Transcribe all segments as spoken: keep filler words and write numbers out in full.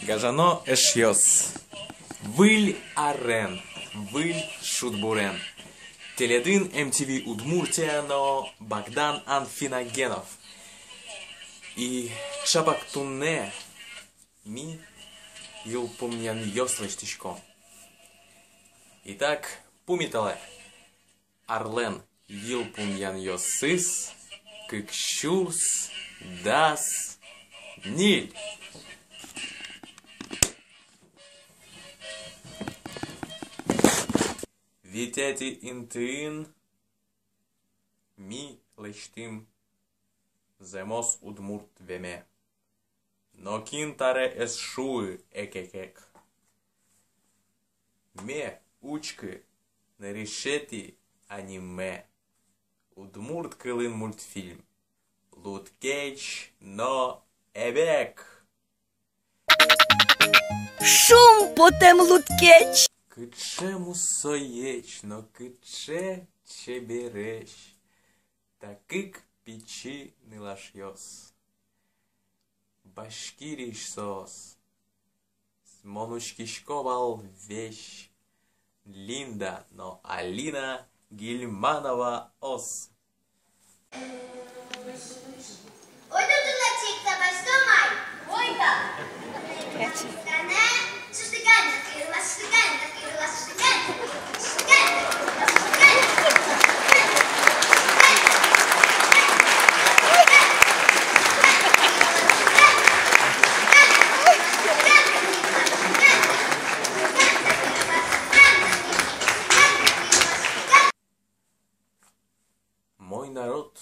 Гажано эшъёс! Выль арен, выль шудбурен! Тӥледын M T V Удмуртия но Богдан Анфиногенов. И чапак туннэ ми йылпумъянъёс лэсьтӥськом. Итак, пумиталэ. Арлэн йылпумъянъёсыз кык сюрс дас ньыль. Витетӥ интыын ми лэсьтӥм зэмос удмурт веме. Нокин табере эз шуы: эк-эк-эк. Ме, учкы, нырысетӥ аниме. Удмурт кылын мультфильм. Лудкеч но эбек. Шумпотэм лудкеч. Кыӵе мусоесь но кыӵе чебересь та кык пичи нылашъёс. Башкириысь соос. Мон учкисько вал весь Линда но Алина Гильмановаос. Ойдо туннэ чик сабашто май. Ойдо. Мой народ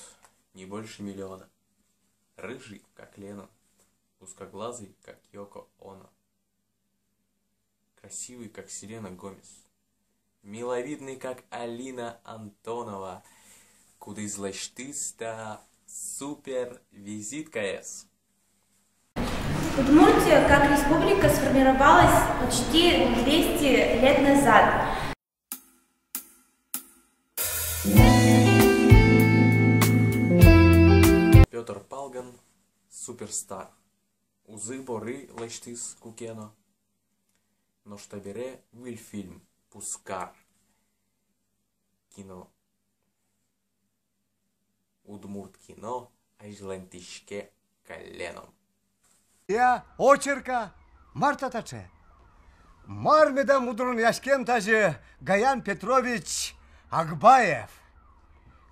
не больше миллиона. Рыжий, как Леннон. Узкоглазый, как Йоко Оно. Красивый, как Селена Гомес. Миловидный, как Алина Антонова. Кудӥз лэсьтӥз та супервизиткаез. Удмуртия как республика сформировалась почти двести лет назад. Пётр Палган, суперстар. Узы-боры лэсьтӥз куке но. Нош табере выль фильм «Пузкар». Кино. Удмурт кино азьланьтӥське каллен но. Я, очерк-а, мар та таӵе? Мар меда мудронъяськем тазьы Гаян Петрович Агбаев?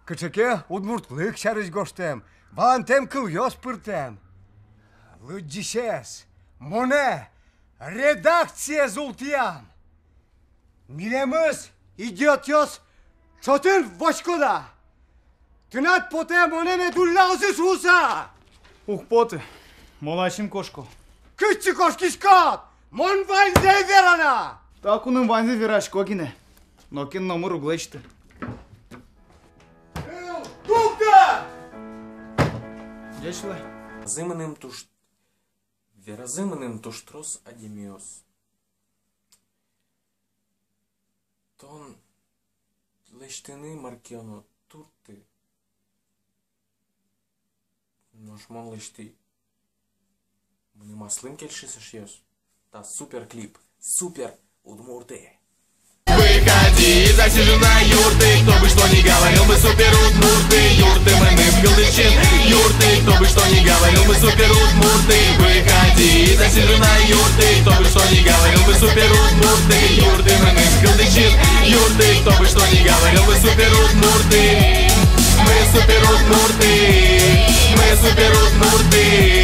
Кыӵе ке удмуртлык сярысь гожтэм, валантэм кылъёс пыртэм. Лыдӟисез, монэ, редакциез ултӥям. Милемыз, идиотъёс, чотын воськод-а? Тынад потэ монэ мед улляозы шуыса? Уг поты, мон ачим кошко. Кытчы кошкиськод? Мон ваньзэ верано! Та куным ваньзэ верасько гинэ. Нокин номыр уг лэсьты. Эл, тугда! Ӟеч луэ. Веразы мыным туж, веразы мыным туж трос адямиос. Тон лэсьтыны мар ке но туртты. Нош мон лэсьтӥ. Мыным аслым кельшиз, эшъёс. Та супер клип, супер удмурты. Выходи из засиженной юрты, кто бы что ни говорил, мы супер удмурты. Юрты мыным кылдытӥм, юрты, кто бы что ни говорил, мы супер удмурты. Выходи из засиженной юрты, кто бы что ни говорил, мы супер удмурты. Юрты мыным кылдытӥм, юрты, кто бы что ни говорил, мы супер удмурты. Мы супер удмурты, мы супер удмурты.